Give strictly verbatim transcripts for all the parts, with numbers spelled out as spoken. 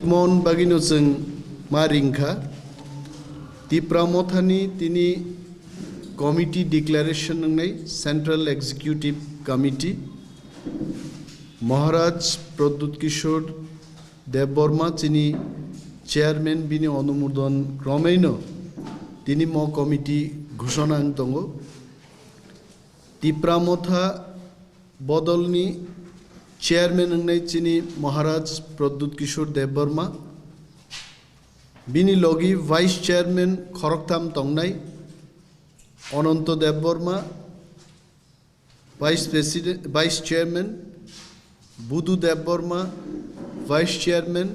Mon bagino chwng ma ringkha. Tipra Mothani tini committee declaration wngnai Central Executive Committee. Maharaj Pradyut Kishore Debbarma chini chairman, bini onumodon kromeino tini mo committee ghoshona wng tongo. Tipra Motha bodolni chairman wngnai chini Maharaj Pradyut Kishore Debbarma. Bini logi vice chairman khoroktham tongnai, Ananto Debbarma, vice president, vice chairman, Budu Debbarma, vice chairman,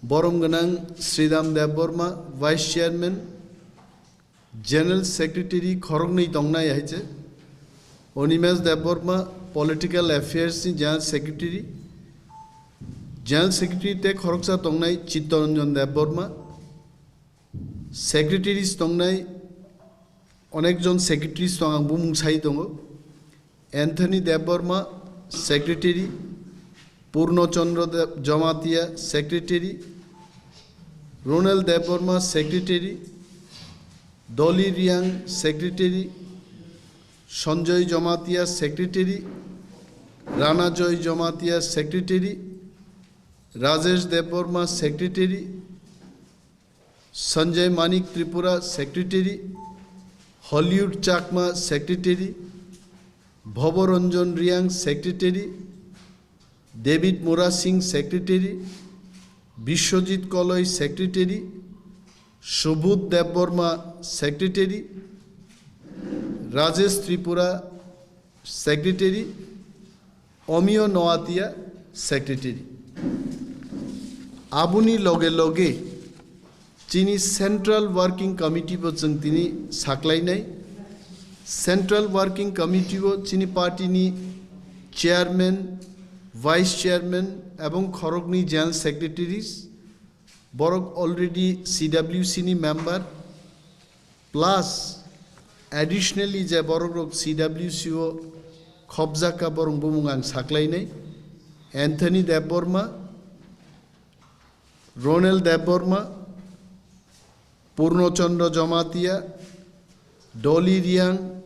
borom gwnang Sridham Debbarma, vice chairman, general secretary khoroknwi tongnai hai se, Animesh Debbarma, political affairs ni general secretary, general secretary te khoroksa tongnai Chittaranjan Debbarma, secretaries tongnai, onekjon secretaries tong, ang bumung sai tongo. Anthony Debbarma, secretary, Purno Chandra Deb-, Jamatia, secretary, Ronald Debbarma, secretary, Dolly Riang, secretary, Sanjay Jamatia, secretary, Rana Joy Jamatia, secretary, Rajesh Debbarma, secretary, Sanjay Manik Tripura, secretary, Hollywood Chakma, secretary, Bhavaranjan Riang, secretary, David Murasing, secretary, Biswajit Koloi, secretary, Subodh Debbarma, secretary, Rajesh Tripura, secretary, Omio Noatia, secretary. Aboni loge loge chini Central Working Committee bo chwng tini saklainai. Central Working Committee o chini party ni chairman, vice chairman ebong khoroknwi general secretaries, borok already C W C ni member, plus additionally je borok rok C W C o khobjakha, borok bumung ang saklainai, Anthony Debbarma, Ronald Debbarma, Purno Chandra Jamatia, Dolly Riang,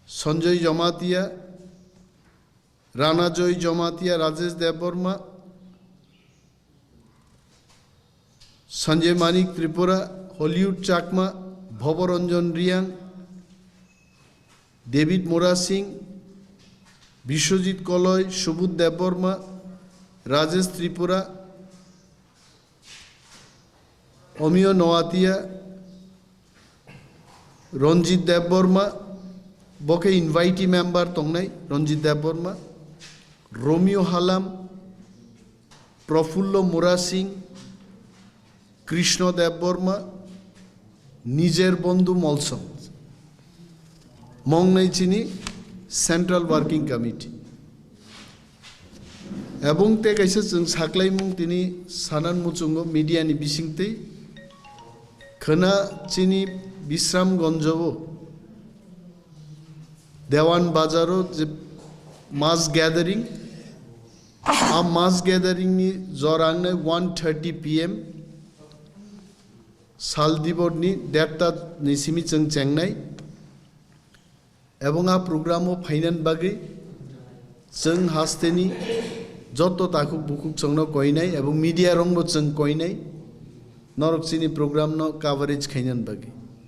Sanjay Jamatia, Rana Joy Jamatia, Rajesh Debbarma, Sanjay Manik Tripura, Hollywood Chakma, Bhavaranjan Riang, David Murasing, Biswajit Koloi, Subodh Debbarma, Rajesh Tripura, Omio Noatia, Ranjit Debbarma, bo khe invitee member tongnai, Ranjit Debbarma, Romeo Halam, Profullo Murasing, Krishna Debbarma, Nijer Bondhu Molsom. Mongnai chini Central Working Committee. Ebong tei kaisa chwng saklaimung tini sanan muchungo media ni bisingtwi. Khwna chini Bisramganjo o Dewan Bazar o je mass gathering, a mass gathering ni jora wngnai one thirty P M, sal dibor ni derta ni simi chwng chengnai. Ebong a program o phainani bagwi chwng hasteni joto takhuk bukhuk chwngno koinai ebong media rokno chwng koinai, norok chini program no coverage khainani bagwi.